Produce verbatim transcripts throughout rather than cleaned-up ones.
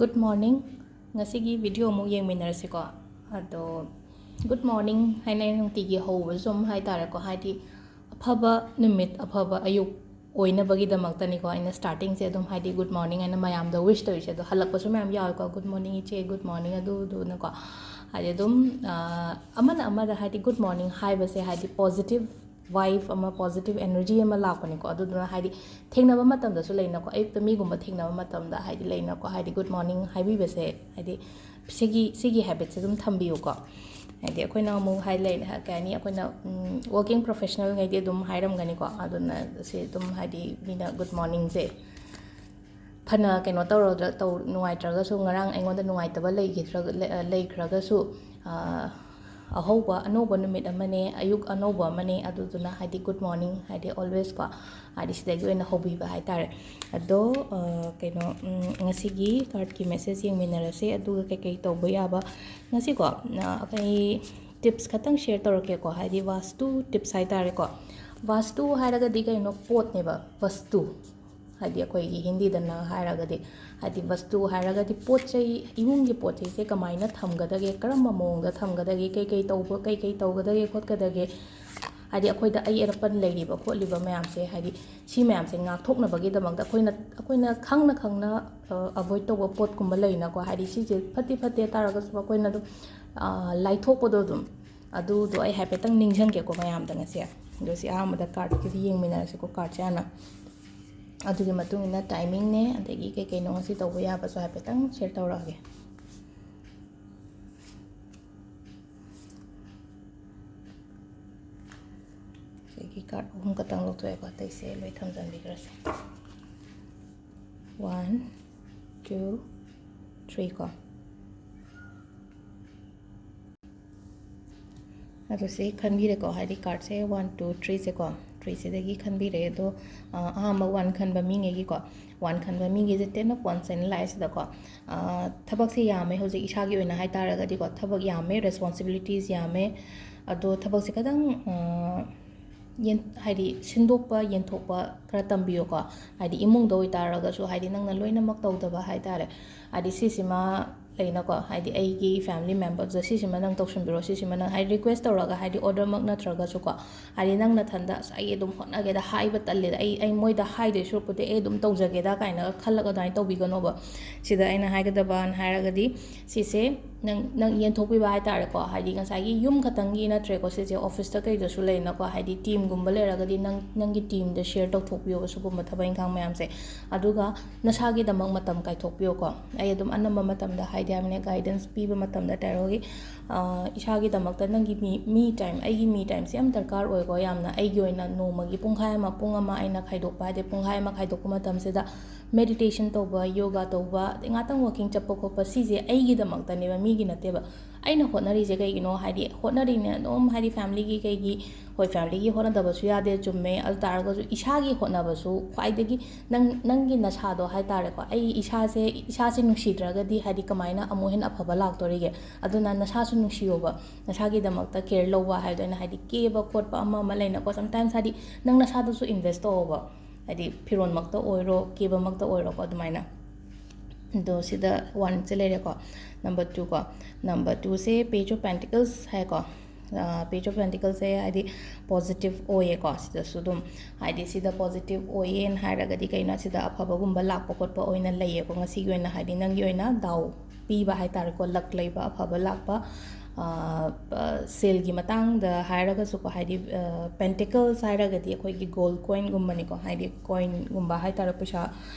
Good morning. ꯉꯁꯤꯒꯤ video ꯑꯃꯨꯛ ꯌꯦꯡꯃꯤꯟꯅꯔꯁꯤꯀꯣ꯫ ꯑꯗꯣ good morning ꯍꯥꯏꯅ ꯑꯩꯅ ꯅꯨꯡꯇꯤꯒꯤ ꯍꯧꯕꯁꯨ ꯑꯗꯨꯝ ꯍꯥꯏꯇꯥꯔꯦꯀꯣ, ꯍꯥꯏꯗꯤ ꯑꯐꯕ ꯅꯨꯃꯤꯠ, ꯑꯐꯕ ꯑꯌꯨꯛ ꯑꯣꯏꯅꯕꯒꯤꯗꯃꯛꯇꯅꯤꯀꯣ ꯑꯩꯅ starting ꯁꯦ ꯑꯗꯨꯝ, ꯍꯥꯏꯗꯤ good morning ꯍꯥꯏꯅ ꯃꯌꯥꯝꯗ wish ꯇꯧꯔꯤꯁꯦ꯫ ꯑꯗꯣ ꯍꯜꯂꯛꯄꯁꯨ ꯃꯌꯥꯝ ꯌꯥꯎꯋꯦꯀꯣ, "Good morning ꯏꯆꯦ, good morning ꯑꯗꯨꯗꯨꯅꯀꯣ", ꯍꯥꯏꯗꯤ ꯑꯗꯨꯝ, ꯑꯥ, ꯑꯃꯅ ꯑꯃꯗ ꯍꯥꯏꯗꯤ good morning ꯍꯥꯏꯕꯁꯦ ꯍꯥꯏꯗꯤ positive vibe ꯑꯃ, positive energy ꯑꯃ ꯂꯥꯛꯄꯅꯤꯀꯣ꯫ ꯑꯗꯨꯗꯨꯅ ꯍꯥꯏꯗꯤ ꯊꯦꯡꯅꯕ ꯃꯇꯝꯗꯁꯨ ꯂꯩꯅꯀꯣ, ꯑꯌꯨꯛꯇ ꯃꯤꯒꯨꯝꯕ ꯊꯦꯡꯅꯕ ꯃꯇꯝꯗ ꯍꯥꯏꯗꯤ ꯂꯩꯅꯀꯣ, ꯍꯥꯏꯗꯤ good morning ꯍꯥꯏꯕꯤꯕꯁꯦ, ꯍꯥꯏꯗꯤ ꯁꯤꯒꯤ, ꯁꯤꯒꯤ habit ꯁꯦ ꯑꯗꯨꯝ ꯊꯝꯕꯤꯌꯨꯀꯣ꯫ ꯍꯥꯏꯗꯤ ꯑꯩꯈꯣꯏꯅ ꯑꯃꯨꯛ ꯍꯥꯏ ꯂꯩ, ꯀꯩ ꯍꯥꯏꯅꯤ, ꯑꯩꯈꯣꯏꯅ, ꯎꯝ, working professional ꯉꯩꯗꯤ ꯑꯗꯨꯝ ꯍꯥꯏꯔꯝꯒꯅꯤꯀꯣ꯫ ꯑꯗꯨꯅ ꯁꯤ ꯑꯗꯨꯝ ꯍꯥꯏꯗꯤ ꯃꯤꯅ good morning ꯁꯦ ꯐꯅ ꯀꯩꯅꯣ ꯇꯧꯔꯗ꯭ꯔ-, ꯇꯧ-, ꯅꯨꯡꯉꯥꯏꯇ꯭ꯔꯒꯁꯨ, ꯉꯔꯥꯡ ꯑꯩꯉꯣꯟꯗ ꯅꯨꯡꯉꯥꯏꯇꯕ ꯂꯩꯈꯤꯗ꯭ꯔꯒ-, ꯂꯩ-, ꯑ, ꯂꯩꯈ꯭ꯔꯒꯁꯨ, ꯑ, ꯑꯍꯧꯕ ꯑꯅꯧꯕ ꯅꯨꯃꯤꯠ ꯑꯃꯅꯦ, ꯑꯌꯨꯛ ꯑꯅꯧꯕ ꯑꯃꯅꯦ, ꯑꯗꯨꯗꯨꯅ ꯍꯥꯏꯗꯤ good morning ꯍꯥꯏꯗꯤ always ꯀꯣ, ꯍꯥꯏꯗꯤ ꯁꯤꯗꯒꯤ ꯑꯣꯏꯅ ꯍꯧꯕꯤꯕ ꯍꯥꯏꯇꯥꯔꯦ꯫ ꯑꯗꯣ, ꯑ, ꯀꯩꯅꯣ, ꯎꯝ, ꯉꯁꯤꯒꯤ card ꯀꯤ message ꯌꯦꯡꯃꯤꯟꯅꯔꯁꯦ, ꯑꯗꯨꯒ ꯀꯩꯀꯩ ꯇꯧꯕ ꯌꯥꯕ꯫ ꯉꯁꯤꯀꯣ, ꯑ, ꯑꯩꯈꯣꯏ tips ꯈꯇꯪ share ꯇꯧꯔꯛꯀꯦꯀꯣ, ꯍꯥꯏꯗꯤ ꯚꯥꯁꯇꯨ tips ꯍꯥꯏꯇꯥꯔꯦꯀꯣ꯫ ꯚꯥꯁꯇꯨ ꯍꯥꯏꯔꯒꯗꯤ ꯀꯩꯅꯣ? ꯄꯣꯠꯅꯦꯕ, ꯚꯁꯇꯨ꯫ ꯍꯥꯏꯗꯤ ꯑꯩꯈꯣꯏꯒꯤ ꯍꯤꯟꯗꯤꯗꯅ ꯍꯥꯏꯔꯒꯗꯤ, ꯍꯥꯏꯗꯤ ꯚꯁꯇꯨ ꯍꯥꯏꯔꯒꯗꯤ ꯄꯣꯠ ꯆꯩ, ꯏꯃꯨꯡꯒꯤ ꯄꯣꯠ ꯆꯩꯁꯦ ꯀꯃꯥꯏꯅ ꯊꯝꯒꯗꯒꯦ, ꯀꯔꯝꯕ ꯃꯑꯣꯡꯗ ꯊꯝꯒꯗꯒꯦ, ꯀꯩ ꯀꯩ ꯇꯧꯕ, ꯀꯩ ꯀꯩ ꯇꯧꯒꯗꯒꯦ ꯈꯣꯠꯀꯗꯒꯦ, ꯍꯥꯏꯗꯤ ꯑꯩꯈꯣꯏꯗ ꯑꯌꯦꯠ ꯑꯄꯟ ꯂꯩꯔꯤꯕ ꯈꯣꯠꯂꯤꯕ ꯃꯌꯥꯝꯁꯦ, ꯍꯥꯏꯗꯤ ꯁꯤ ꯃꯌꯥꯝꯁꯦ ꯉꯥꯛꯊꯣꯛꯅꯕꯒꯤꯗꯃꯛꯇ ꯑꯩꯈꯣꯏꯅ, ꯑꯩꯈꯣꯏꯅ ꯈꯪꯅ ꯈꯪꯅ, ꯑ, avoid ꯇꯧꯕ ꯄꯣꯠꯀꯨꯝꯕ ꯂꯩꯅꯀꯣ, ꯍꯥꯏꯗꯤ ꯁꯤꯁꯦ ꯐꯠꯇꯤ ꯐꯠꯇꯦ ꯇꯥꯔꯒꯁꯨ ꯑꯩꯈꯣꯏꯅ ꯑꯗꯨꯝ, ꯑ, ꯂꯥꯏꯊꯣꯛꯄꯗꯣ ꯑꯗꯨꯝ, ꯑꯗꯨꯗꯣ ꯑꯩ ꯍꯥꯏꯐꯦꯠꯇꯪ ꯅꯤꯡꯁꯤꯡꯒꯦꯀꯣ ꯃꯌꯥꯝꯗ ꯉꯁꯤ꯫ ꯑꯗꯣ ꯁꯤ ꯑꯍꯥꯟꯕꯗ card ꯀꯤꯁꯦ ꯌꯦꯡꯃꯤꯟꯅꯔꯁꯤꯀꯣ, card ꯁꯦ ꯍꯥꯟꯅ꯫ ꯑꯗꯨꯒꯤ ꯃꯇꯨꯡ ꯏꯟꯅ timing ꯅꯦ, ꯑꯗꯒꯤ ꯀꯩ ꯀꯩꯅꯣ ꯉꯁꯤ ꯇꯧꯕ ꯌꯥꯕꯁꯨ ꯍꯥꯏꯐꯦꯠꯇꯪ share ꯇꯧꯔꯛꯑꯒꯦ꯫ ꯁꯤꯒꯤ card ꯑꯍꯨꯝ ꯈꯛꯇꯪ ꯂꯧꯊꯣꯛꯑꯦꯀꯣ, ꯑꯇꯩꯁꯦ ꯂꯣꯏ ꯊꯝꯖꯟꯕꯤꯈ꯭ꯔꯁꯦ꯫ One, two, three ꯀꯣ꯫ ꯑꯗꯣ ꯁꯤ ꯈꯟꯕꯤꯔꯦꯀꯣ, ꯍꯥꯏꯗꯤ card ꯁꯦ one, two, three ꯁꯦꯀꯣ, three ꯁꯤꯗꯒꯤ ꯈꯟꯕꯤꯔꯦ꯫ ꯑꯗꯣ, ꯑ, ꯑꯍꯥꯟꯕ one ꯈꯟꯕ ꯃꯤꯉꯩꯒꯤꯀꯣ, one ꯈꯟꯕ ꯃꯤꯒꯤꯁꯦ Ten of Wands ꯍꯥꯏꯅ ꯂꯥꯛꯑꯦ ꯁꯤꯗꯀꯣ꯫ ꯑ, ꯊꯕꯛꯁꯦ ꯌꯥꯝꯃꯦ ꯍꯧꯖꯤꯛ ꯏꯁꯥꯒꯤ ꯑꯣꯏꯅ ꯍꯥꯏꯇꯥꯔꯒꯗꯤꯀꯣ, ꯊꯕꯛ ꯌꯥꯝꯃꯦ, responsibilities ꯌꯥꯝꯃꯦ꯫ ꯑꯗꯣ ꯊꯕꯛꯁꯦ ꯈꯤꯇꯪ, ꯑ, ꯌꯦꯟ-, ꯍꯥꯏꯗꯤ ꯁꯤꯟꯗꯣꯛꯄ, ꯌꯦꯟꯊꯣꯛꯄ ꯈꯔ ꯇꯝꯕꯤꯌꯨꯀꯣ꯫ ꯍꯥꯏꯗꯤ ꯏꯃꯨꯡꯗ ꯑꯣꯏꯇꯥꯔꯒꯁꯨ, ꯍꯥꯏꯗꯤ ꯅꯪꯅ ꯂꯣꯏꯅꯃꯛ ꯇꯧꯗꯕ ꯍꯥꯏꯇꯥꯔꯦ꯫ ꯍꯥꯏꯗꯤ ꯁꯤꯁꯤꯃ ꯂꯩꯅꯀꯣ, ꯍꯥꯏꯗꯤ ꯑꯩꯒꯤ family membersꯇ ꯁꯤꯁꯤꯃ ꯅꯪ ꯇꯧꯁꯤꯟꯕꯤꯔꯣ, ꯁꯤꯁꯤꯃ ꯅꯪ, ꯍꯥꯏꯗꯤ request ꯇꯧꯔꯒ, ꯍꯥꯏꯗꯤ orderꯃꯛ ꯅꯠꯇ꯭ꯔꯒꯁꯨꯀꯣ, ꯍꯥꯏꯗꯤ ꯅꯪ ꯅꯊꯟꯗ "ꯑꯁ, ꯑꯩ ꯑꯗꯨꯝ ꯍꯣꯠꯅꯒꯦꯗ, ꯍꯥꯏꯕ ꯇꯜꯂꯦꯗ, ꯑꯩ, ꯑꯩ ꯃꯣꯏꯗ ꯍꯥꯏꯗꯣꯏ ꯁꯔꯨꯛꯄꯨꯗꯤ ꯑꯩ ꯑꯗꯨꯝ ꯇꯧꯖꯒꯦꯗ" ꯀꯥꯏꯅꯒ ꯈꯜꯂꯒ ꯑꯗꯨꯃꯥꯏꯅ ꯇꯧꯕꯤꯒꯅꯣꯕ꯫ ꯁꯤꯗ ꯑꯩꯅ ꯍꯥꯏꯒꯗꯕꯅ ꯍꯥꯏꯔꯒꯗꯤ, ꯁꯤꯁꯦ ꯅꯪ, ꯅꯪ ꯌꯦꯟꯊꯣꯛꯄꯤꯕ ꯍꯥꯏꯇꯥꯔꯦꯀꯣ꯫ ꯍꯥꯏꯗꯤ ꯉꯁꯥꯏꯒꯤ ꯌꯨꯝ ꯈꯛꯇꯪꯒꯤ ꯅꯠꯇ꯭ꯔꯦꯀꯣ, ꯁꯤꯁꯦ officeꯇ ꯀꯩꯗꯁꯨ ꯂꯩꯅꯀꯣ꯫ ꯍꯥꯏꯗꯤ teamꯒꯨꯝꯕ ꯂꯩꯔꯒꯗꯤ ꯅꯪ, ꯅꯪꯒꯤ teamꯗ share ꯇꯧꯊꯣꯛꯄꯤꯌꯣꯕ ꯁꯤꯒꯨꯝꯕ ꯊꯕꯛ ꯏꯪꯈꯥꯡ ꯃꯌꯥꯝꯁꯦ꯫ ꯑꯗꯨꯒ ꯅꯁꯥꯒꯤꯗꯃꯛ ꯃꯇꯝ ꯀꯥꯏꯊꯣꯛꯄꯤꯌꯨꯀꯣ꯫ ꯑꯩ ꯑꯗꯨꯝ ꯑꯅꯝꯕ ꯃꯇꯝꯗ ꯍꯥꯏꯗꯤ ꯍꯥꯏꯕꯅꯦ, guidance ꯄꯤꯕ ꯃꯇꯝꯗ ꯇꯥꯏꯔꯣꯒꯤ, ꯑ, ꯏꯁꯥꯒꯤꯗꯃꯛꯇ ꯅꯪꯒꯤ me, me time, ꯑꯩꯒꯤ me timeꯁꯦ ꯌꯥꯝ ꯗꯔꯀꯥꯔ ꯑꯣꯏꯀꯣ꯫ ꯌꯥꯝꯅ ꯑꯩꯒꯤ ꯑꯣꯏꯅ ꯅꯣꯡꯃꯒꯤ ꯄꯨꯡꯈꯥꯏ ꯑꯃ, ꯄꯨꯡ ꯑꯃ ꯑꯩꯅ ꯈꯥꯏꯗꯣꯛꯄ ꯍꯥꯏꯗꯤ, ꯄꯨꯡꯈꯥꯏ ꯑꯃ ꯈꯥꯏꯗꯣꯛꯄ ꯃꯇꯝꯁꯤꯗ meditation ꯇꯧꯕ, yoga ꯇꯧꯕ, ꯑꯗꯩ ꯉꯥꯛꯇꯪ walking ꯆꯠꯄ ꯈꯣꯠꯄ, ꯁꯤꯁꯦ ꯑꯩꯒꯤꯗꯃꯛꯇꯅꯦꯕ, ꯃꯤꯒꯤ ꯅꯠꯇꯦꯕ꯫ ꯑꯩꯅ ꯍꯣꯠꯅꯔꯤꯁꯦ ꯀꯩꯒꯤꯅꯣ? ꯍꯥꯏꯗꯤ ꯍꯣꯠꯅꯔꯤꯅꯦ ꯑꯗꯨꯝ, ꯍꯥꯏꯗꯤ familyꯒꯤ ꯀꯩꯒꯤ, ꯍꯣꯏ, familyꯒꯤ ꯍꯣꯠꯅꯗꯕꯁꯨ ꯌꯥꯗꯦ, ꯆꯨꯝꯃꯦ꯫ ꯑꯗꯨ ꯇꯥꯔꯒꯁꯨ ꯏꯁꯥꯒꯤ ꯍꯣꯠꯅꯕꯁꯨ ꯈ꯭ꯋꯥꯏꯗꯒꯤ, ꯅꯪ, ꯅꯪꯒꯤ ꯅꯁꯥꯗꯣ ꯍꯥꯏꯇꯥꯔꯦꯀꯣ, ꯑꯩ ꯏꯁꯥꯁꯦ, ꯏꯁꯥꯁꯦ ꯅꯨꯡꯁꯤꯗ꯭ꯔꯒꯗꯤ ꯍꯥꯏꯗꯤ ꯀꯃꯥꯏꯅ ꯑꯃꯨꯛ ꯍꯦꯟꯅ ꯑꯐꯕ ꯂꯥꯛꯇꯣꯔꯤꯒꯦ? ꯑꯗꯨꯅ ꯅꯁꯥꯁꯨ ꯅꯨꯡꯁꯤꯌꯣꯕ, ꯅꯁꯥꯒꯤꯗꯃꯛꯇ care ꯂꯧꯕ ꯍꯥꯏꯕꯗꯣ ꯑꯩꯅ ꯍꯥꯏꯗꯤ ꯀꯦꯕ ꯈꯣꯠꯄ ꯑꯃ ꯑꯃ ꯂꯩꯅꯀꯣ, sometimes ꯍꯥꯏꯗꯤ ꯅꯪ ꯅꯁꯥꯗꯁꯨ invest ꯇꯧꯑꯣꯕ꯫ ꯍꯥꯏꯗꯤ ꯐꯤꯔꯣꯜꯃꯛꯇ ꯑꯣꯏꯔꯣ, ꯀꯦꯕꯃꯛꯇ ꯑꯣꯏꯔꯣꯀꯣ, ꯑꯗꯨꯃꯥꯏꯅ꯫ ꯑꯗꯣ ꯁꯤꯗ oneꯁꯦ ꯂꯩꯔꯦꯀꯣ꯫ Number two ꯀꯣ, number twoꯁꯦ Page of Pentacles ꯍꯥꯏꯀꯣ꯫ ꯑ, Page of Pentaclesꯁꯦ ꯍꯥꯏꯗꯤ positive ꯑꯣꯏꯌꯦꯀꯣ꯫ ꯁꯤꯗꯁꯨ ꯑꯗꯨꯝ ꯍꯥꯏꯗꯤ ꯁꯤꯗ positive ꯑꯣꯏꯌꯦꯅ ꯍꯥꯏꯔꯒꯗꯤ ꯀꯩꯅꯣ, ꯁꯤꯗ ꯑꯐꯕꯒꯨꯝꯕ ꯂꯥꯛꯄ ꯈꯣꯠꯄ ꯑꯣꯏꯅ ꯂꯩꯌꯦꯀꯣ꯫ ꯉꯁꯤꯒꯤ ꯑꯣꯏꯅ ꯍꯥꯏꯗꯤ ꯅꯪꯒꯤ ꯑꯣꯏꯅ ꯗꯥꯎ ꯄꯤꯕ ꯍꯥꯏꯇꯥꯔꯦꯀꯣ, luck ꯂꯩꯕ, ꯑꯐꯕ ꯂꯥꯛꯄ꯫ ꯑ, ꯑ, ꯁꯦꯜꯒꯤ ꯃꯇꯥꯡꯗ ꯍꯥꯏꯔꯒꯁꯨꯀꯣ, ꯍꯥꯏꯗꯤ, ꯑ, pentacles ꯍꯥꯏꯔꯒꯗꯤ ꯑꯩꯈꯣꯏꯒꯤ gold coinꯒꯨꯝꯕꯅꯤꯀꯣ, ꯍꯥꯏꯗꯤ coinꯒꯨꯝꯕ ꯍꯥꯏꯇꯥꯔꯦ, ꯄꯩꯁꯥ꯫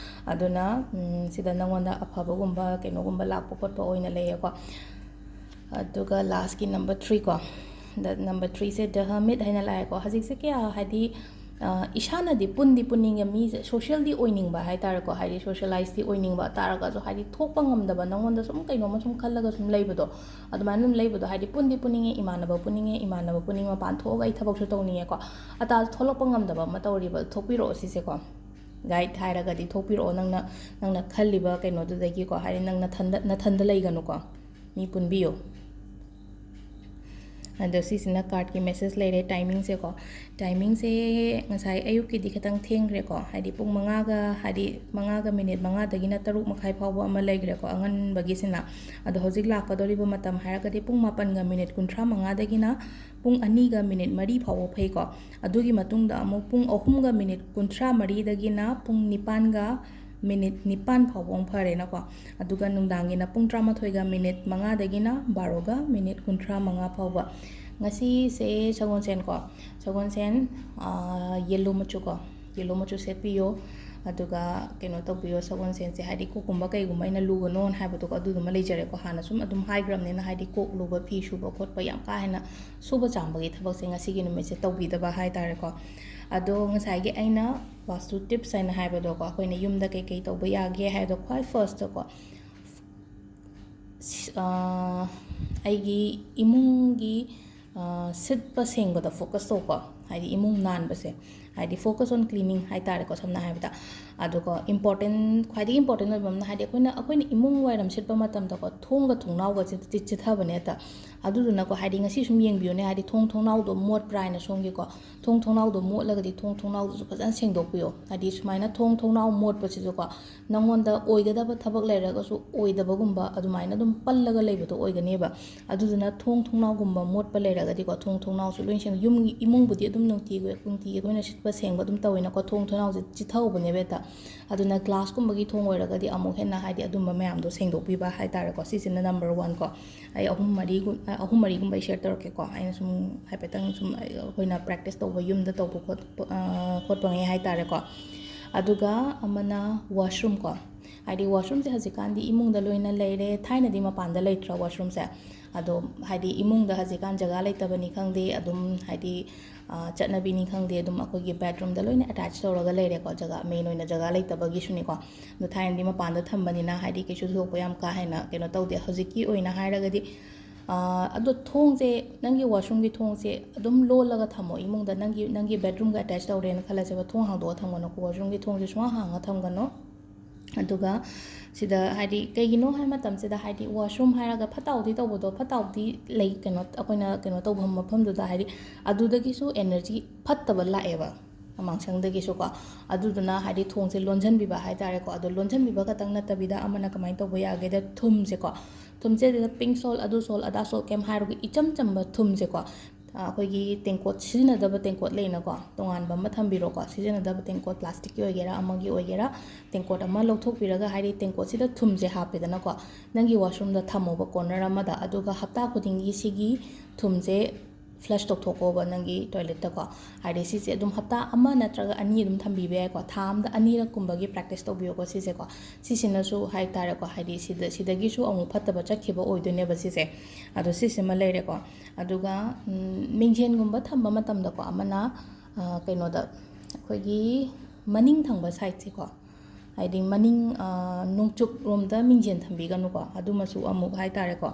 ꯑꯗꯨꯅ, ꯎꯝ, ꯁꯤꯗ ꯅꯪꯉꯣꯟꯗ ꯑꯐꯕꯒꯨꯝꯕ ꯀꯩꯅꯣꯒꯨꯝꯕ ꯂꯥꯛꯄ ꯈꯣꯠꯄ ꯑꯣꯏꯅ ꯂꯩꯌꯦꯀꯣ꯫ ꯑꯗꯨꯒ lastꯀꯤ number three ꯀꯣ, the number threeꯁꯦ The Hermit ꯍꯥꯏꯅ ꯂꯥꯛꯑꯦꯀꯣ꯫ ꯍꯧꯖꯤꯛꯁꯦ ꯀꯌꯥ ꯍꯥꯏꯗꯤ, ꯑ, ꯏꯁꯥꯅꯗꯤ ꯄꯨꯟꯗꯤ ꯄꯨꯟꯅꯤꯡꯉꯦ, ꯃꯤꯁꯦ socialꯗꯤ ꯑꯣꯏꯅꯤꯡꯕ ꯍꯥꯏꯇꯥꯔꯦꯀꯣ, ꯍꯥꯏꯗꯤ socializeꯗꯤ ꯑꯣꯏꯅꯤꯡꯕ ꯇꯥꯔꯒꯁꯨ, ꯍꯥꯏꯗꯤ ꯊꯣꯛꯄ ꯉꯝꯗꯕ, ꯅꯪꯉꯣꯟꯗ ꯁꯨꯝ ꯀꯩꯅꯣꯝꯃ ꯁꯨꯝ ꯈꯜꯂꯒ ꯁꯨꯝ ꯂꯩꯕꯗꯣ, ꯑꯗꯨꯃꯥꯏꯅ ꯑꯗꯨꯝ ꯂꯩꯕꯗꯣ, ꯍꯥꯏꯗꯤ ꯄꯨꯟꯗꯤ ꯄꯨꯟꯅꯤꯡꯉꯦ, ꯏꯃꯥꯟꯅꯕ ꯄꯨꯟꯅꯤꯡꯉꯦ, ꯏꯃꯥꯟꯅꯕ ꯄꯨꯟꯅꯤꯡꯉꯦ, ꯃꯄꯥꯟ ꯊꯣꯛꯑꯒ ꯑꯩ ꯊꯕꯛꯁꯨ ꯇꯧꯅꯤꯡꯉꯦꯀꯣ, ꯑꯇꯥ ꯊꯣꯛꯂꯛꯄ ꯉꯝꯗꯕ ꯑꯃ ꯇꯧꯔꯤꯕ, ꯊꯣꯛꯄꯤꯔꯛꯑꯣ ꯁꯤꯁꯦꯀꯣ꯫ Guide ꯍꯥꯏꯔꯒꯗꯤ ꯊꯣꯛꯄꯤꯔꯛꯑꯣ, ꯅꯪꯅ, ꯅꯪꯅ ꯈꯜꯂꯤꯕ ꯀꯩꯅꯣꯗꯨꯗꯒꯤꯀꯣ, ꯍꯥꯏꯗꯤ ꯅꯪ ꯅꯊꯟꯗ, ꯅꯊꯟꯗ ꯂꯩꯒꯅꯨꯀꯣ, ꯃꯤ ꯄꯨꯟꯕꯤꯌꯨ꯫ ꯑꯗꯣ ꯁꯤꯁꯤꯅ cardꯀꯤ message ꯂꯩꯔꯦ꯫ Timingꯁꯦꯀꯣ, timingꯁꯦ ꯉꯁꯥꯏ ꯑꯌꯨꯛꯀꯤꯗꯤ ꯈꯤꯇꯪ ꯊꯦꯡꯈ꯭ꯔꯦꯀꯣ, ꯍꯥꯏꯗꯤ ꯄꯨꯡ ꯃꯉꯥꯒ, ꯍꯥꯏꯗꯤ ꯃꯉꯥꯒ minute ꯃꯉꯥꯗꯒꯤꯅ ꯇꯔꯨꯛ ꯃꯈꯥꯏ ꯐꯥꯎꯕ ꯑꯃ ꯂꯩꯈ꯭ꯔꯦꯀꯣ, ꯑꯉꯟꯕꯒꯤꯁꯤꯅ꯫ ꯑꯗꯣ ꯍꯧꯖꯤꯛ ꯂꯥꯛꯀꯗꯧꯔꯤꯕ ꯃꯇꯝ ꯍꯥꯏꯔꯒꯗꯤ ꯄꯨꯡ ꯃꯥꯄꯟꯒ minute ꯀꯨꯟꯊ꯭ꯔꯥ ꯃꯉꯥꯗꯒꯤꯅ ꯄꯨꯡ ꯑꯅꯤꯒ minute ꯃꯔꯤ ꯐꯥꯎꯕ ꯐꯩꯀꯣ꯫ ꯑꯗꯨꯒꯤ ꯃꯇꯨꯡꯗ ꯑꯃꯨꯛ ꯄꯨꯡ ꯑꯍꯨꯝꯒ minute ꯀꯨꯟꯊ꯭ꯔꯥ ꯃꯔꯤꯗꯒꯤꯅ ꯄꯨꯡ ꯅꯤꯄꯥꯟꯒ minute ꯅꯤꯄꯥꯟ ꯐꯥꯎꯕ ꯑꯃꯨꯛ ꯐꯔꯦꯅꯀꯣ꯫ ꯑꯗꯨꯒ ꯅꯨꯡꯗꯥꯡꯒꯤꯅ ꯄꯨꯡ ꯇꯔꯥꯃꯥꯊꯣꯏꯒ minute ꯃꯉꯥꯗꯒꯤꯅ ꯕꯥꯔꯣꯒ minute ꯀꯨꯟꯊ꯭ꯔꯥ ꯃꯉꯥ ꯐꯥꯎꯕ꯫ ꯉꯁꯤꯁꯦ ꯁꯒꯣꯜꯁꯦꯟꯀꯣ, ꯁꯒꯣꯜꯁꯦꯟ, ꯑꯥ, yellow ꯃꯆꯨꯀꯣ, yellow ꯃꯆꯨ ꯁꯦꯠꯄꯤꯌꯣ꯫ ꯑꯗꯨꯒ ꯀꯩꯅꯣ ꯇꯧꯕꯤꯌꯣ, ꯁꯒꯣꯜꯁꯦꯟꯁꯦ ꯍꯥꯏꯗꯤ ꯀꯣꯛꯀꯨꯝꯕ ꯀꯩꯒꯨꯝꯕ ꯑꯩꯅ ꯂꯨꯒꯅꯣꯅ ꯍꯥꯏꯕꯗꯣꯀꯣ, ꯑꯗꯨꯗꯨꯃ ꯂꯩꯖꯔꯦꯀꯣ꯫ ꯍꯥꯟꯅ ꯁꯨꯝ ꯑꯗꯨꯝ ꯍꯥꯏꯈ꯭ꯔꯕꯅꯤꯅ, ꯍꯥꯏꯗꯤ ꯀꯣꯛ ꯂꯨꯕ, ꯐꯤ ꯁꯨꯕ ꯈꯣꯠꯄ, ꯌꯥꯝ ꯀꯥ ꯍꯦꯟꯅ ꯁꯨꯕ ꯆꯥꯝꯕꯒꯤ ꯊꯕꯛꯁꯦ ꯉꯁꯤꯒꯤ ꯅꯨꯃꯤꯠꯁꯦ ꯇꯧꯕꯤꯗꯕ ꯍꯥꯏꯇꯥꯔꯦꯀꯣ꯫ ꯑꯗꯣ ꯉꯁꯥꯏꯒꯤ ꯑꯩꯅ ꯋꯥꯁꯇꯨ tips ꯍꯥꯏꯅ ꯍꯥꯏꯕꯗꯣꯀꯣ, ꯑꯩꯈꯣꯏꯅ ꯌꯨꯝꯗ ꯀꯩꯀꯩ ꯇꯧꯕ ꯌꯥꯒꯦ ꯍꯥꯏꯕꯗꯣ, ꯈ꯭ꯋꯥꯏ firstꯇꯀꯣ, ꯑꯥ, ꯑꯩꯒꯤ ꯏꯃꯨꯡꯒꯤ, ꯑꯥ, ꯁꯤꯠꯄ ꯁꯦꯡꯕꯗ focus ꯇꯧꯀꯣ, ꯍꯥꯏꯗꯤ ꯏꯃꯨꯡ ꯅꯥꯟꯕꯁꯦ, ꯍꯥꯏꯗꯤ focus on cleaning ꯍꯥꯏꯇꯥꯔꯦꯀꯣ, ꯁꯝꯅ ꯍꯥꯏꯔꯕꯗ꯫ ꯑꯗꯨꯒ important, ꯈ꯭ꯋꯥꯏꯗꯒꯤ important ꯑꯣꯏꯕ ꯑꯃꯅ, ꯍꯥꯏꯗꯤ ꯑꯩꯈꯣꯏꯅ, ꯑꯩꯈꯣꯏꯅ ꯏꯃꯨꯡ ꯋꯥꯏꯔꯝ ꯁꯤꯠꯄ ꯃꯇꯝꯗꯀꯣ, ꯊꯣꯡꯒ ꯊꯣꯡꯅꯥꯎꯒꯁꯦ ꯆꯤ-, ꯆꯤꯠꯊꯕꯅꯦ ꯍꯦꯛꯇ꯫ ꯑꯗꯨꯗꯨꯅꯀꯣ, ꯍꯥꯏꯗꯤ ꯉꯁꯤ ꯁꯨꯝ ꯌꯦꯡꯕꯤꯌꯨꯅꯦ, ꯍꯥꯏꯗꯤ ꯊꯣꯡ ꯊꯣꯡꯅꯥꯎꯗꯣ ꯃꯣꯠꯄ꯭ꯔꯥ ꯍꯥꯏꯅ ꯁꯣꯝꯒꯤꯀꯣ, ꯊꯣꯡ ꯊꯣꯡꯅꯥꯎꯗꯣ ꯃꯣꯠꯂꯒꯗꯤ ꯊꯣꯡ ꯊꯣꯡꯅꯥꯎꯗꯨꯁꯨ ꯐꯖꯅ ꯁꯦꯡꯗꯣꯛꯄꯤꯌꯣ꯫ ꯍꯥꯏꯗꯤ ꯁꯨꯃꯥꯏꯅ ꯊꯣꯡ ꯊꯣꯡꯅꯥꯎ ꯃꯣꯠꯄꯁꯤꯁꯨꯀꯣ, ꯅꯪꯉꯣꯟꯗ ꯑꯣꯏꯒꯗꯕ ꯊꯕꯛ ꯂꯩꯔꯒꯁꯨ ꯑꯣꯏꯗꯕꯒꯨꯝꯕ ꯑꯗꯨꯃꯥꯏꯅ ꯑꯗꯨꯝ ꯄꯜꯂꯒ ꯂꯩꯕꯗꯣ ꯑꯣꯏꯒꯅꯦꯕ꯫ ꯑꯗꯨꯗꯨꯅ ꯊꯣꯡ ꯊꯣꯡꯅꯥꯎꯒꯨꯝꯕ ꯃꯣꯠꯄ ꯂꯩꯔꯒꯗꯤꯀꯣ, ꯊꯣꯡ ꯊꯣꯡꯅꯥꯎꯁꯨ ꯂꯣꯏ ꯁꯦꯡ-, ꯌꯨꯝꯒꯤ, ꯏꯃꯨꯡꯕꯨꯗꯤ ꯑꯗꯨꯝ ꯅꯨꯡꯇꯤꯒꯤ, ꯅꯨꯡꯇꯤꯒꯤ ꯑꯩꯈꯣꯏꯅ ꯁꯤꯠꯄ ꯁꯦꯡꯕ ꯑꯗꯨꯝ ꯇꯧꯋꯤꯅꯀꯣ, ꯊꯣꯡ ꯊꯣꯡꯅꯥꯎꯁꯦ ꯆꯤꯊꯍꯧꯕꯅꯦꯕ ꯍꯦꯛꯇ꯫ ꯑꯗꯨꯅ glassꯀꯨꯝꯕꯒꯤ ꯊꯣꯡ ꯑꯣꯏꯔꯒꯗꯤ ꯑꯃꯨꯛ ꯍꯦꯟꯅ, ꯍꯥꯏꯗꯤ, ꯑꯗꯨꯝꯕ ꯃꯌꯥꯝꯗꯣ ꯁꯦꯡꯗꯣꯛꯄꯤꯕ ꯍꯥꯏꯇꯥꯔꯦꯀꯣ꯫ ꯁꯤꯁꯤꯅ number one ꯀꯣ꯫ ꯑꯩ ꯑꯍꯨꯝ ꯃꯔꯤꯒꯨꯝ-, ꯑ, ꯑꯍꯨꯝ ꯃꯔꯤꯒꯨꯝꯕ ꯑꯩ share ꯇꯧꯔꯛꯀꯦꯀꯣ꯫ ꯑꯩꯅ ꯁꯨꯝ ꯍꯥꯏꯐꯦꯠꯇꯪ ꯁꯨꯝ ꯑꯩ-, ꯑꯩꯈꯣꯏꯅ practice ꯇꯧꯕ, ꯌꯨꯝꯗ ꯇꯧꯕ ꯈꯣꯠꯄ, ꯑ, ꯈꯣꯠꯄꯉꯩ ꯍꯥꯏꯇꯥꯔꯦꯀꯣ꯫ ꯑꯗꯨꯒ ꯑꯃꯅ washroom ꯀꯣ꯫ ꯍꯥꯏꯗꯤ washroomꯁꯦ ꯍꯧꯖꯤꯛꯀꯥꯟꯗꯤ ꯏꯃꯨꯡꯗ ꯂꯣꯏꯅ ꯂꯩꯔꯦ, ꯊꯥꯏꯅꯗꯤ ꯃꯄꯥꯟꯗ ꯂꯩꯇ꯭ꯔꯥ washroomꯁꯦ? ꯑꯗꯣ ꯍꯥꯏꯗꯤ ꯏꯃꯨꯡꯗ ꯍꯧꯖꯤꯛꯀꯥꯟ ꯖꯒꯥ ꯂꯩꯇꯕꯅꯤ ꯈꯪꯗꯦ, ꯑꯗꯨꯝ ꯍꯥꯏꯗꯤ, ꯑ, ꯆꯠꯅꯕꯤꯅꯤ ꯈꯪꯗꯦ, ꯑꯗꯨꯝ ꯑꯩꯈꯣꯏꯒꯤ bedroomꯗ ꯂꯣꯏꯅ attach ꯇꯧꯔꯒ ꯂꯩꯔꯦꯀꯣ, ꯖꯒꯥ, main ꯑꯣꯏꯅ ꯖꯒꯥ ꯂꯩꯇꯕꯒꯤꯁꯨꯅꯤꯀꯣ꯫ ꯑꯗꯣ ꯊꯥꯏꯅꯗꯤ ꯃꯄꯥꯟꯗ ꯊꯝꯕꯅꯤꯅ ꯍꯥꯏꯗꯤ ꯀꯩꯁꯨ ꯊꯣꯏꯗꯣꯛꯄ ꯌꯥꯝ ꯀꯥ ꯍꯦꯟꯅ ꯀꯩꯅꯣ ꯇꯧꯗꯦ꯫ ꯍꯧꯖꯤꯛꯀꯤ ꯑꯣꯏꯅ ꯍꯥꯏꯔꯒꯗꯤ, ꯑ, ꯑꯗꯣ ꯊꯣꯡꯁꯦ, ꯅꯪꯒꯤ washroomꯒꯤ ꯊꯣꯡꯁꯦ ꯑꯗꯨꯝ ꯂꯣꯜꯂꯒ ꯊꯝꯃꯣ ꯏꯃꯨꯡꯗ꯫ ꯅꯪꯒꯤ, ꯅꯪꯒꯤ bedroomꯒ attach ꯇꯧꯔꯦꯅ ꯈꯜꯂꯁꯦꯕ, ꯊꯣꯡ ꯍꯥꯡꯗꯣꯛꯑ ꯊꯝꯒꯅꯨꯀꯣ, washroomꯒꯤ ꯊꯣꯡꯁꯦ ꯁꯨꯡꯍꯥꯡ ꯍꯥꯡꯉ ꯊꯝꯒꯅꯨ꯫ ꯑꯗꯨꯒ ꯁꯤꯗ ꯍꯥꯏꯗꯤ ꯀꯩꯒꯤꯅꯣ ꯍꯥꯏꯕ ꯃꯇꯝꯁꯤꯗ, ꯍꯥꯏꯗꯤ ꯋꯥꯁꯔꯨꯝ ꯍꯥꯏꯔꯒ ꯐꯠꯇ ꯍꯥꯎꯗꯤ ꯇꯧꯕꯗꯣ, ꯐꯠꯇ ꯍꯥꯎꯗꯤ ꯂꯩ, ꯀꯩꯅꯣ, ꯑꯩꯈꯣꯏꯅ ꯀꯩꯅꯣ ꯇꯧꯕ ꯃꯐꯝꯗꯨꯗ ꯍꯥꯏꯗꯤ ꯑꯗꯨꯗꯒꯤꯁꯨ ꯑꯦꯅꯔꯖꯤ ꯐꯠꯇꯕ ꯂꯥꯛꯑꯦꯕ ꯑꯃꯥꯡꯁꯪꯗꯒꯤꯁꯨꯀꯣ꯫ ꯑꯗꯨꯗꯨꯅ ꯍꯥꯏꯗꯤ ꯊꯣꯡꯁꯦ ꯂꯣꯟꯁꯤꯟꯕꯤꯕ ꯍꯥꯏꯇꯥꯔꯦꯀꯣ꯫ ꯑꯗꯣ ꯂꯣꯟꯁꯤꯟꯕꯤꯕ ꯈꯛꯇꯪ ꯅꯠꯇꯕꯤꯗ ꯑꯃꯅ ꯀꯃꯥꯏꯅ ꯇꯧꯕ ꯌꯥꯒꯦꯗ, ꯊꯨꯝꯁꯦꯀꯣ, ꯊꯨꯝꯁꯦ ꯑꯗꯨꯗ pink salt, ꯑꯗꯨ salt, ꯑꯗꯥ salt ꯀꯩꯝ ꯍꯥꯏꯔꯣꯏꯒꯦ, ꯏꯆꯝ ꯆꯝꯕ ꯊꯨꯝꯁꯦꯀꯣ, ꯑꯩꯈꯣꯏꯒꯤ ꯇꯦꯡꯀꯣꯠ, ꯁꯤꯖꯤꯟꯅꯗꯕ ꯇꯦꯡꯀꯣꯠ ꯂꯩꯅꯀꯣ, ꯇꯣꯉꯥꯟꯕ ꯑꯃ ꯊꯝꯕꯤꯔꯣꯀꯣ꯫ ꯁꯤꯖꯤꯟꯅꯗꯕ ꯇꯦꯡꯀꯣꯠ, ꯄ꯭ꯂꯥꯁꯇꯤꯛꯀꯤ ꯑꯣꯏꯒꯦꯔꯥ ꯑꯃꯒꯤ ꯑꯣꯏꯒꯦꯔꯥ, ꯇꯦꯡꯀꯣꯠ ꯑꯃ ꯂꯧꯊꯣꯛꯄꯤꯔꯒ, ꯍꯥꯏꯗꯤ ꯇꯦꯡꯀꯣꯠꯁꯤꯗ ꯊꯨꯝꯁꯦ ꯍꯥꯞꯄꯦꯗꯅꯀꯣ, ꯅꯪꯒꯤ ꯋꯥꯁꯔꯨꯝꯗ ꯊꯝꯃꯣꯕ corner ꯑꯃꯗ꯫ ꯑꯗꯨꯒ ꯍꯞꯇꯥ ꯈꯨꯗꯤꯡꯒꯤ ꯁꯤꯒꯤ ꯊꯨꯝꯁꯦ flush ꯇꯧꯊꯣꯛꯀꯣꯕ ꯅꯪꯒꯤ ꯇꯣꯏꯂꯦꯠꯇꯀꯣ꯫ ꯍꯥꯏꯗꯤ ꯁꯤꯁꯦ ꯑꯗꯨꯝ ꯍꯞꯇꯥ ꯑꯃ ꯅꯠꯇ꯭ꯔꯒ ꯑꯅꯤ ꯑꯗꯨꯝ ꯊꯝꯕꯤꯕ ꯌꯥꯏꯀꯣ꯫ ꯊꯥ ꯑꯃꯗ ꯑꯅꯤꯔꯛꯀꯨꯝꯕꯒꯤ practice ꯇꯧꯕꯤꯌꯣꯀꯣ ꯁꯤꯁꯦꯀꯣ꯫ ꯁꯤꯁꯤꯅꯁꯨ ꯍꯥꯏꯇꯥꯔꯦꯀꯣ, ꯍꯥꯏꯗꯤ ꯁꯤꯗ, ꯁꯤꯗꯒꯤꯁꯨ ꯑꯃꯨꯛ ꯐꯠꯇꯕ ꯆꯠꯈꯤꯕ ꯑꯣꯏꯗꯣꯏꯅꯦꯕ ꯁꯤꯁꯦ꯫ ꯑꯗꯣ ꯁꯤꯁꯤꯃ ꯂꯩꯔꯦꯀꯣ꯫ ꯑꯗꯨꯒ, ꯎꯝ, ꯃꯤꯡꯖꯦꯜꯒꯨꯝꯕ ꯊꯝꯕ ꯃꯇꯝꯗꯀꯣ, ꯑꯃꯅ, ꯑ, ꯀꯩꯅꯣꯗ, ꯑꯩꯈꯣꯏꯒꯤ ꯃꯅꯤꯡ ꯊꯪꯕ sideꯁꯦꯀꯣ, ꯍꯥꯏꯗꯤ ꯃꯅꯤꯡ, ꯑ, ꯅꯣꯡꯆꯨꯞ ꯔꯣꯝꯗ ꯃꯤꯡꯖꯦꯜ ꯊꯝꯕꯤꯒꯅꯨꯀꯣ꯫ ꯑꯗꯨꯃꯁꯨ ꯑꯃꯨꯛ ꯍꯥꯏꯇꯥꯔꯦꯀꯣ,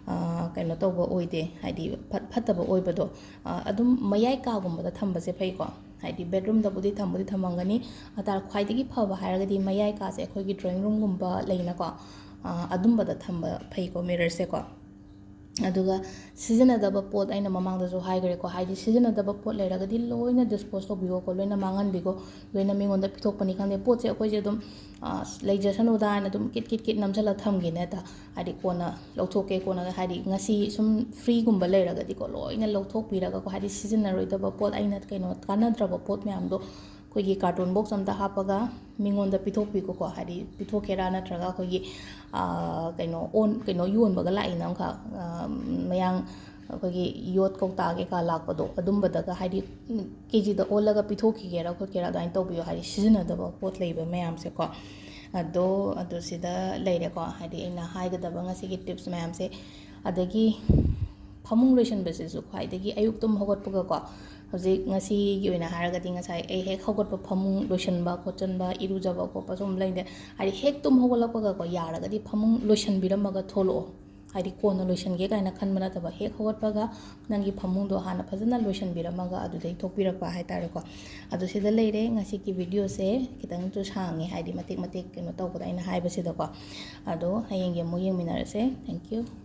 ꯑ, ꯀꯩꯅꯣ ꯇꯧꯕ ꯑꯣꯏꯗꯦ, ꯍꯥꯏꯗꯤ ꯐꯠ-, ꯐꯠꯇꯕ ꯑꯣꯏꯕꯗꯣ꯫ ꯑ, ꯑꯗꯨꯝ ꯃꯌꯥꯏ ꯀꯥꯒꯨꯝꯕꯗ ꯊꯝꯕꯁꯦ ꯐꯩꯀꯣ꯫ ꯍꯥꯏꯗꯤ bedroomꯗꯕꯨꯗꯤ ꯊꯝꯕꯨꯗꯤ ꯊꯝꯃꯝꯒꯅꯤ, ꯑꯗ ꯈ꯭ꯋꯥꯏꯗꯒꯤ ꯐꯕ ꯍꯥꯏꯔꯒꯗꯤ ꯃꯌꯥꯏ ꯀꯥꯁꯦ, ꯑꯩꯈꯣꯏꯒꯤ drawing roomꯒꯨꯝꯕ ꯂꯩꯅꯀꯣ, ꯑ, ꯑꯗꯨꯝꯕꯗ ꯊꯝꯕ ꯐꯩꯀꯣ mirrorꯁꯦꯀꯣ꯫ ꯑꯗꯨꯒ ꯁꯤꯖꯤꯟꯅꯗꯕ ꯄꯣꯠ, ꯑꯩꯅ ꯃꯃꯥꯡꯗꯁꯨ ꯍꯥꯏꯈ꯭ꯔꯦꯀꯣ, ꯍꯥꯏꯗꯤ ꯁꯤꯖꯤꯟꯅꯗꯕ ꯄꯣꯠ ꯂꯩꯔꯒꯗꯤ ꯂꯣꯏꯅ dispose ꯇꯧꯕꯤꯌꯣꯀꯣ, ꯂꯣꯏꯅ ꯃꯥꯡꯍꯟꯕꯤꯈꯣ, ꯂꯣꯏꯅ ꯃꯤꯉꯣꯟꯗ ꯄꯤꯊꯣꯛꯄꯅꯤ ꯈꯪꯗꯦ꯫ ꯄꯣꯠꯁꯦ ꯑꯩꯈꯣꯏꯁꯦ ꯑꯗꯨꯝ, ꯑ, ꯂꯩꯖꯁꯅꯨꯗ ꯍꯥꯏꯅ ꯑꯗꯨꯝ ꯀꯤꯠ ꯀꯤꯠ ꯀꯤꯠ ꯅꯝꯁꯤꯜꯂ ꯊꯝꯈꯤꯅꯦ ꯍꯦꯛꯇ꯫ ꯍꯥꯏꯗꯤ ꯀꯣꯟꯅ ꯂꯧꯊꯣꯛꯀꯦ, ꯀꯣꯟꯅ, ꯍꯥꯏꯗꯤ ꯉꯁꯤ ꯁꯨꯝ freeꯒꯨꯝꯕ ꯂꯩꯔꯒꯗꯤꯀꯣ, ꯂꯣꯏꯅ ꯂꯧꯊꯣꯛꯄꯤꯔꯒꯀꯣ, ꯍꯥꯏꯗꯤ ꯁꯤꯖꯤꯟꯅꯔꯣꯏꯗꯕ ꯄꯣꯠ, ꯑꯩꯅ ꯀꯩꯅꯣ, ꯀꯥꯟꯅꯗ꯭ꯔꯕ ꯄꯣꯠ ꯃꯌꯥꯝꯗꯣ ꯑꯩꯈꯣꯏꯒꯤ carton box ꯑꯝꯗ ꯍꯥꯞꯄꯒ ꯃꯤꯉꯣꯟꯗ ꯄꯤꯊꯣꯛꯄꯤꯈꯣꯀꯣ꯫ ꯍꯥꯏꯗꯤ ꯄꯤꯊꯣꯛꯀꯦꯔꯥ ꯅꯠꯇ꯭ꯔꯒ ꯑꯩꯈꯣꯏꯒꯤ, ꯑ, ꯀꯩꯅꯣ, ꯑꯣꯟ-, ꯀꯩꯅꯣ ꯌꯣꯟꯕꯒ ꯂꯥꯛꯏꯅ ꯑꯃꯈꯛ, ꯑ, ꯃꯌꯥꯡ ꯑꯩꯈꯣꯏꯒꯤ ꯌꯣꯠ ꯀꯧꯇꯥ ꯀꯩꯀꯥ ꯂꯥꯛꯄꯗꯣ, ꯑꯗꯨꯝꯕꯗꯒ ꯍꯥꯏꯗꯤ, ꯎꯝ, KGꯗ ꯑꯣꯜꯂꯒ ꯄꯤꯊꯣꯛꯈꯤꯒꯦꯔꯥ ꯈꯣꯠꯀꯦꯔꯥ ꯑꯗꯨꯃꯥꯏꯅ ꯇꯧꯕꯤꯌꯣ, ꯍꯥꯏꯗꯤ ꯁꯤꯖꯤꯟꯅꯗꯕ ꯄꯣꯠ ꯂꯩꯕ ꯃꯌꯥꯝꯁꯦꯀꯣ꯫ ꯑꯗꯣ, ꯑꯗꯨ ꯁꯤꯗ ꯂꯩꯔꯦꯀꯣ, ꯍꯥꯏꯗꯤ ꯑꯩꯅ ꯍꯥꯏꯒꯗꯕ ꯉꯁꯤꯒꯤ tips ꯃꯌꯥꯝꯁꯦ꯫ ꯑꯗꯒꯤ ꯐꯃꯨꯡ ꯂꯣꯏꯁꯟꯕꯁꯤꯁꯨ ꯈ꯭ꯋꯥꯏꯗꯒꯤ, ꯑꯌꯨꯛ ꯇꯨꯝ ꯍꯧꯒꯠꯄꯒꯀꯣ, ꯍꯧꯖꯤꯛ ꯉꯁꯤꯒꯤ ꯑꯣꯏꯅ ꯍꯥꯏꯔꯒꯗꯤ ꯉꯁꯥꯏ ꯑꯩ ꯍꯦꯛ ꯍꯧꯒꯠꯄ ꯐꯃꯨꯡ ꯂꯣꯏꯁꯟꯕ ꯈꯣꯠꯆꯟꯕ, ꯏꯔꯨꯖꯕ ꯈꯣꯠꯄ ꯁꯨꯝ ꯂꯩꯗꯦ, ꯍꯥꯏꯗꯤ ꯍꯦꯛ ꯇꯨꯝ ꯍꯧꯒꯠꯂꯛꯄꯒꯀꯣ, ꯌꯥꯔꯒꯗꯤ ꯐꯃꯨꯡ ꯂꯣꯏꯁꯟꯕꯤꯔꯝꯃꯒ ꯊꯣꯛꯂꯛꯑꯣ꯫ ꯍꯥꯏꯗꯤ ꯀꯣꯟꯅ ꯂꯣꯏꯁꯤꯟꯒꯦ ꯀꯥꯏꯅ ꯈꯟꯕ ꯅꯠꯇꯕ, ꯍꯦꯛ ꯍꯧꯒꯠꯄꯒ ꯅꯪꯒꯤ ꯐꯃꯨꯡꯗꯣ ꯍꯥꯟꯅ ꯐꯖꯅ ꯂꯣꯏꯁꯤꯟꯕꯤꯔꯝꯃꯒ ꯑꯗꯨꯗꯩ ꯊꯣꯛꯄꯤꯔꯛꯄ ꯍꯥꯏꯇꯥꯔꯦꯀꯣ꯫ ꯑꯗꯣ ꯁꯤꯗ ꯂꯩꯔꯦ꯫ ꯉꯁꯤꯒꯤ videoꯁꯦ ꯈꯤꯇꯪꯁꯨ ꯁꯥꯡꯉꯦ, ꯍꯥꯏꯗꯤ ꯃꯇꯦꯛ ꯃꯇꯦꯛ ꯀꯩꯅꯣ ꯇꯧꯕꯗ ꯑꯩꯅ ꯍꯥꯏꯕꯁꯤꯗꯀꯣ꯫ ꯑꯗꯣ ꯍꯌꯦꯡꯒꯤ ꯑꯃꯨꯛ ꯌꯦꯡꯃꯤꯟꯅꯔꯁꯦ꯫ Thank you꯫